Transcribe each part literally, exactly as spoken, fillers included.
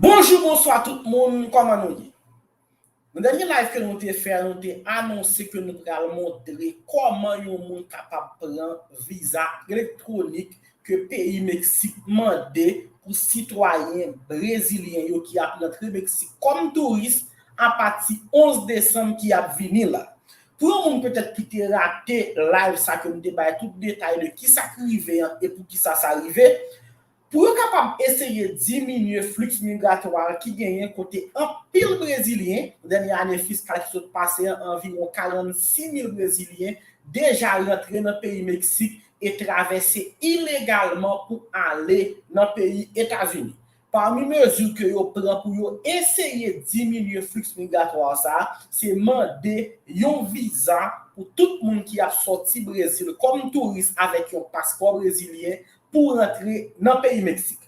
Bonjou, bonswa tout moun, kòman nou ye? Nan dènye live ke nou te fè a, nou te anonse ke nou pral montre kòman yon moun kapab pran viza elektwonik ke peyi Meksik mande pou sitwayen brezilyen yo ki ap rantre Meksik kòm touris apati onz desanm ki ap vini la. Pou yon moun petèt ki te rate live sa ke m te bay tout detay de kisa k rive an e poukisa sa rive, pou yo kapab eseye diminye fliks migratwa ki genyen kote anpil brezilyen, dènye ane fiskal ki sot pase an, anviwon karannsis mil brezilyen deja rantre nan peyi Meksik e travèse ilegalman pou ale nan peyi Etazini. Pami mezi ke yo pran pou yo eseye diminye fliks migratwa sa, se mande yon viza pou tout moun ki ap sòti Brezil kòm touris avèk yon paspò brezilyen pou rantre nan peyi Meksik.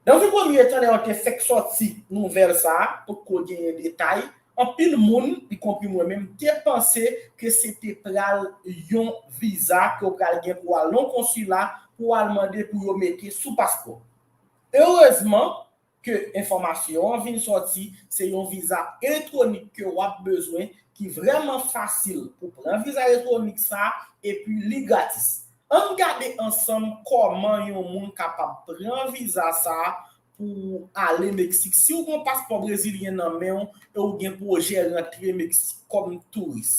Nan yon premye tan, lè yo te fèk sòti nouvèl sa a, potko genyen detay, anpil moun, ikonpri mwen menm, te panse ke se te pral yon viza ke w pral gen pou al nan konsila pou al mande pou yo mete sou paspò. Erezman ke enfòmasyon an vin sòti, se yon viza elektwonik ke w ap bezwen ki vrèman fasil pou pran viza elektwonik sa a, epi li gratis. Ann gade ansanm kòman yon moun kapab pran viza sa a pou ale Meksik. Si w gen yon paspò brezilyen nan men w e w gen pwojè rantre Meksik kòm touris.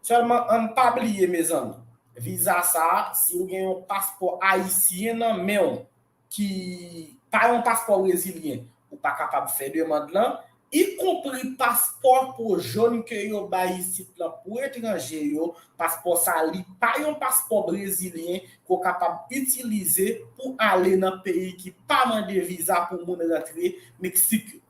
Sèlman, ann pa bliye, mezanmi, viza sa a, si w gen yon paspò ayisyen nan men w, ki pa yon paspò brezilyen, ou pa kapab fè demann lan, ikonpri paspò po jòn ke yo bay isit lan pou etranje yo, paspò sa li pa yon paspò brezilyen ke w kapab itilize pou ale nan peyi ki pa mande viza pou moun rantre Meksik yo.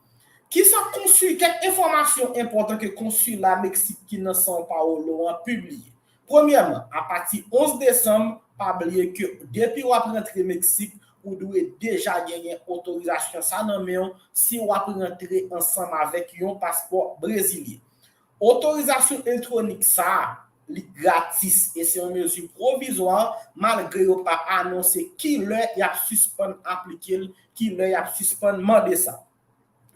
Kisa konsi-, kèk enfòmasyon enpòtan ke konsila Meksik ki nan São Paulo an pibliye? Premyèman, apati onz desanm, pa bliye ke depi w ap rantre Meksik, ou dwe deja genyen otorizasyon sa nan men w si w ap rantre ansanm avèk yon paspò brezilyen. Otorizasyon elektwonik sa a, li gratis e se yon mezi pwovizwa, malgre yo pa anonse ki lè y ap sispann aplike l, ki lè y ap sispann mande sa.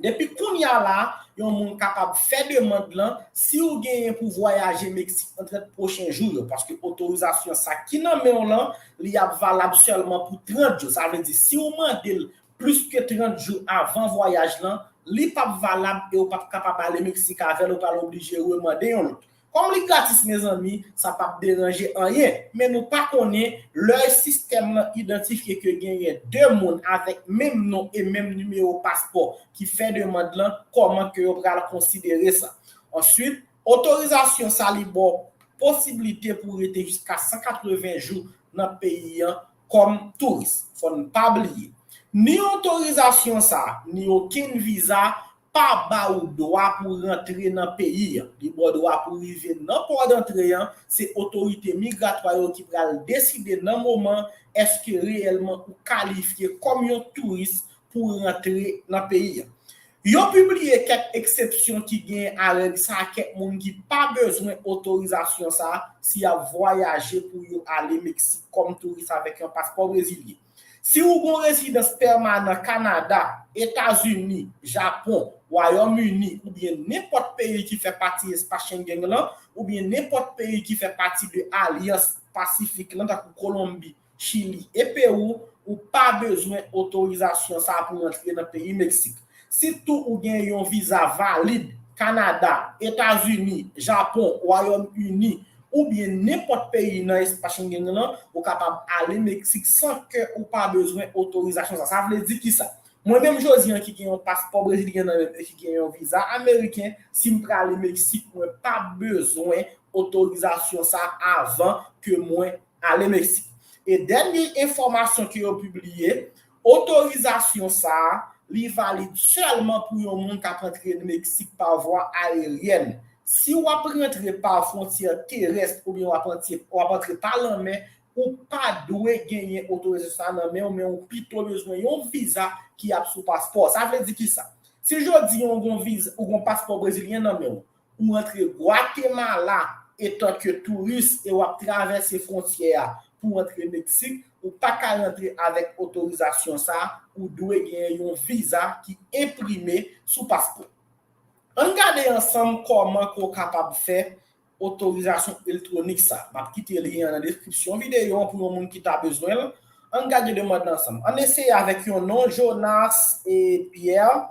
Depi kounye a la, yon moun kapab fè demann lan si w genyen pou vwayaje Meksik nan trant pwochen jou yo, paske otorizasyon sa ki nan men w lan, li ap valab sèlman pou trant jou. Sa vle di, si w mande l plis ke trant jou avan vwayaj lan, li p ap valab e w p ap kapab ale Meksik avè l, ou pral oblije remande yon lòt. Kòm li gratis, mezanmi, sa p ap deranje anyen. Men nou pa konnen, lè sistèm lan idantifye ke genyen de moun avèk menm non e menm nimewo paspò ki fè demann lan, kòman ke yo pral konsidere sa. Answit, otorizasyon sa li ba w posiblite pou rete jiska san katreven jou nan peyi an kòm touris. Fò n pa bliye, ni otorizasyon sa, ni okenn viza pa ba ou dwa pou rantre nan peyi an. Li ba w dwa pou rive nan pò dantre an, se otorite migratwa yo ki pral deside nan moman èske reyèlman ou kalifye kòm yon touris pou rantre nan peyi an. Yo pibliye kèk eksepsyon ki gen a règ sa, kèk moun ki pa bezwen otorizasyon sa si y ap vwayaje pou yo ale Meksik kòm touris avèk yon paspò brezilyen. Si ou gen yon rezidans pèmanan Kanada, Etazini, Japon, Wayòm Ini oubyen nenpòt peyi ki fè pati Espas Schengen lan, oubyen nenpòt peyi ki fè pati de Alyans Pasifik lan, tankou Kolonbi, Chili e Pewou, ou pa bezwen otorizasyon sa pou rantre nan peyi Meksik. Si tou ou gen yon viza valid Kanada, Etazini, Japon, Wayòm Ini, oubyen nenpòt peyi nan Espas Schengen lan, ou kapab ale Meksik san ke ou pa bezwen otorizasyon sa. Sa vle di kisa? Mwen menm jodi an ki gen yon paspò brezilyen nan men m e ki gen yon viza ameriken, si m prale Meksik, mwen pa bezwen otorizasyon sa avan ke mwen ale Meksik. E dènye enfòmasyon ke yo pibliye, otorizasyon sa a, li valid sèlman pou yon moun k ap antre Meksik pa vwa ayeryèn. Si w ap rantre pa fwontyè terès oubyen w ap antre, w ap antre pa lanmè, ou pa dwe genyen otorizasyon sa nan men w, men ou pito bezwen yon viza ki ap sou paspò. Sa vle di kisa? Si jodi an ou gon viza, ou gon paspò brezilyen nan men w, ou antre Gwatemala etanke touris e w ap travèse fwontyè a pou antre Meksik, ou pa ka rantre avèk otorizasyon sa a, ou dwe genyen yon viza ki enprime sou paspò. Ann gade ansanm kòman ke w kapab fè otorizasyon elektwonik sa. M ap kite lyen an nan deskripsyon videyo an pou yon moun ki ta bezwen l. Ann gade demann nan ansanm. Ann eseye avèk yon non, Jonas e Pierre,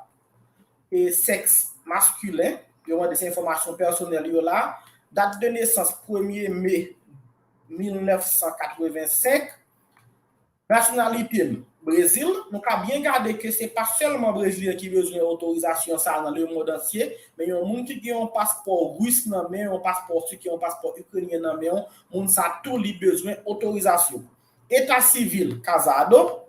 e sèks maskilen. Yo mande se enfòmasyon pèsonèl yo la. Dat de nesans premye me mil nèf san katrevensenk. Nasyonalite m, Brezil. Nou ka byen gade ke se pa sèlman Brezilyen ki bezwen otorizasyon sa a nan lemonn antye, men yon moun ki gen yon paspò ris nan men, yon paspò sik, yon paspò ikrenyen nan men w, moun sa tou li bezwen otorizasyon. Eta sivil, casado.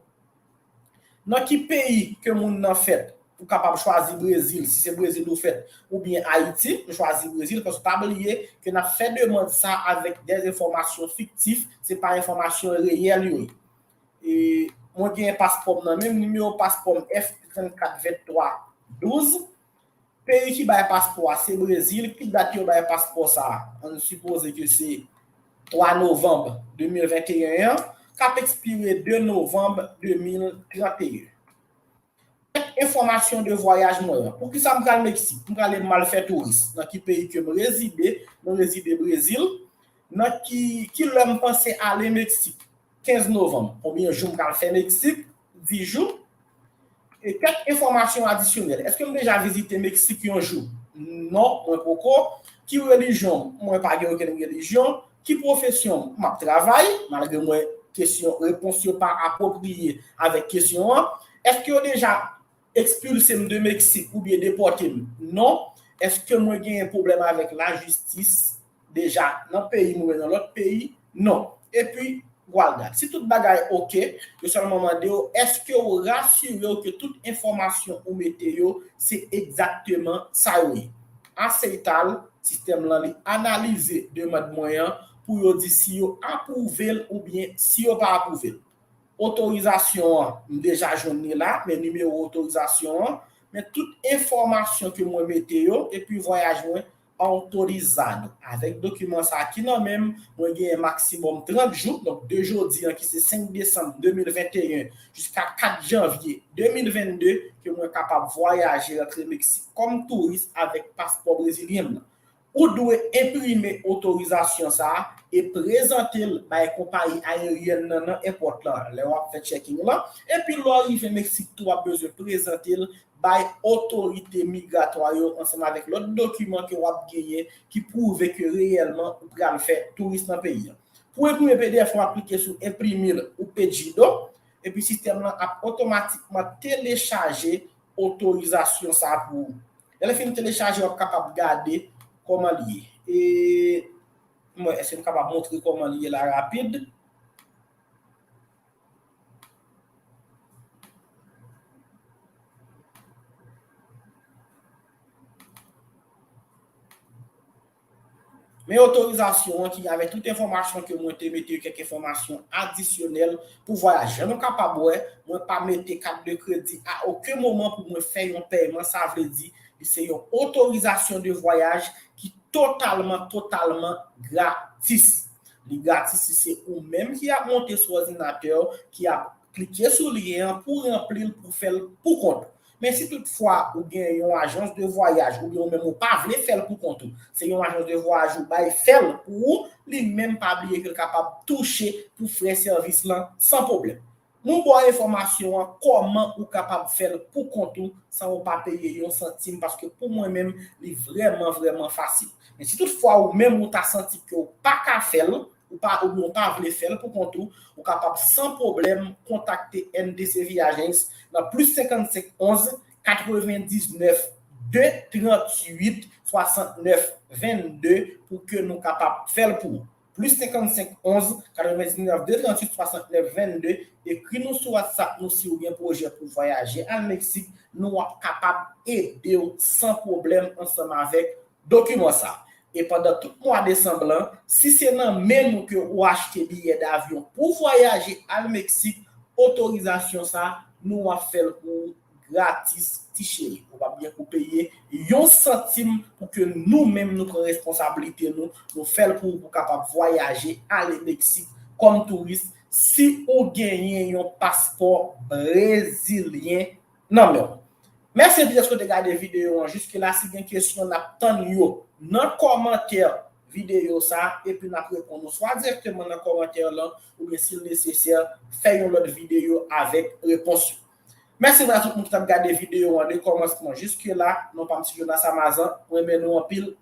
Nan ki peyi ke moun nan fèt? Ou kapab chwazi Brezil, si se Brezil ou fèt, oubyen Ayiti, nou chwazi Brezil, paske pa bliye ke n ap fè demann sa avèk de enfòmasyon fiktif, se pa enfòmasyon reyèl yo ye. E, mwen gen paspò m nan men m, nimewo paspò m F trannkat venntwa douz. Peyi ki bay paspò a se Brezil, ki dat yo bay paspò sa a? Ann sipoze ke se twa novanm de mil venteyen an, k ap ekspire de novanm de mil tranteyen. Kèk enfòmasyon de vwayaj mwen an. Poukisa m pral Meksik? M prale m al fè touris. Nan ki peyi ke m rezide? Mwen rezide Brezil. Nan ki, ki lè m panse ale Meksik? Kenz novanm. Konbyen jou m pral fè Meksik? Dis jou. E kèk enfòmasyon adisyonèl. Èske m deja vizite Meksik yon jou? Non, mwen poko. Ki relijyon m? Mwen pa gen okenn relijyon. Ki pwofesyon m? M ap travay, malgre mwen kesyon, repons yo pa apwopriye avèk kesyon an. Èske yo deja ekspilse m de Meksik oubyen depòte m? Non. Èske mwen genyen pwoblèm avèk lajistis deja nan peyi m oubyen nan lòt peyi? Non. Epi, gwaldad. Si tout bagay oke, yo sèlman mande w, èske w rasire w ke tout enfòmasyon ou mete yo, se egzakteman sa yo ye? Aceital, sistèm lan li analize demann mwen an pou yo di si yo apwouve l oubyen si yo pa apwouve l. Otorizasyon an, m deja jwenn li la, men nimewo otorizasyon an, men tout enfòmasyon ke mwen mete yo, epi vwayaj mwen autorizado. Avèk dokiman sa a ki nan men m, mwen genyen maksimòm trant jou, donk de jodi an ki se senk desanm de mil venteyen jiska kat janvye de mil vennde, ke mwen kapab vwayaje rantre Meksik kòm touris avèk paspò brezilyen m nan. Ou dwe enprime otorizasyon sa a e prezante l bay konpayi ayeryèn nan nan èpòt lan lè w ap fè checking lan. Epi lè w rive Meksik tou, w ap bezwen prezante l bay otorite migratwa yo ansanm avèk lòt dokiman ke w ap genyen ki pwouve ke reyèlman ou pral fè touris nan peyi a. Pou enprime P D F lan, w ap klike sou enprime l ou pedido, epi sistèm lan ap otomatikman telechaje otorizasyon sa a pou ou. Lè l fin telechaje, w ap kapab gade kòman li ye. E mwen, èske m kapab montre kòman li ye la rapid? Men otorizasyon an ki avèk tout enfòmasyon ke mwen te mete, kèk enfòmasyon adisyonèl pou vwayaj. Jan nou kapab wè, mwen pa mete kat de kredi a okenn moman pou mwen fè yon pèyman. Sa vle di, li se yon otorizasyon de vwayaj ki totalman, totalman gratis. Li gratis si se ou menm ki ap monte sou òdinatè w, ki ap klike sou lyen an pou ranpli l, pou fè l pou kont ou. Men si toutfwa ou gen yon ajans de vwayaj oubyen ou menm ou pa vle fè l pou kont ou, se yon ajans de vwayaj ou bay fè l pou ou, li menm pa bliye ke l kapab touche pou frè sèvis lan san pwoblèm. Nou ba w enfòmasyon an kòman ou kapab fè l pou kont ou san ou pa peye yon santim, paske pou mwen menm, li vrèman, vrèman fasil. Men si toutfwa ou menm ou ta santi ke w pa ka fè l, ou pa, oubyen ou pa vle fè l pou kont ou, ou kapab san pwoblèm kontakte N D C V Agents nan plis senkannsenk onz katrevendiznèf de tranntuit swasantnèf vennde pou ke nou kapab fè l pou ou. Plis senkannsenk onz katrevendiznèf de tranntuit swasantnèf vennde, ekri nou sou WhatsApp nou si w gen pwojè pou vwayaje al Meksik, nou ap kapab ede w san pwoblèm ansanm avèk dokiman sa. E pandan tout mwa desanm lan, si se nan men nou ke ou achte biyè davyon pou vwayaje al Meksik, otorizasyon sa, nou ap fè l pou ou gratis, ti cheri. Ou p ap gen pou peye yon santim pou ke nou menm nou pran responsablite nou, nou fè l pou ou pou kapab vwayaje ale Meksik kòm touris si ou genyen yon paspò brezilyen nan men w. Mèsi anpil dèske w te gade videyo an jiske la. Si gen kesyon, n ap tann yo nan kòmantè videyo sa a, epi n ap reponn ou swa dirèkteman nan kòmantè lan, oubyen si l nesesè, fè yon lòt videyo avèk repons yo. Mèsi a tout moun ki t ap gade videyo an de kòmansman jiske la. Non pa m se Jonas Amazan, mwen renmen nou anpil.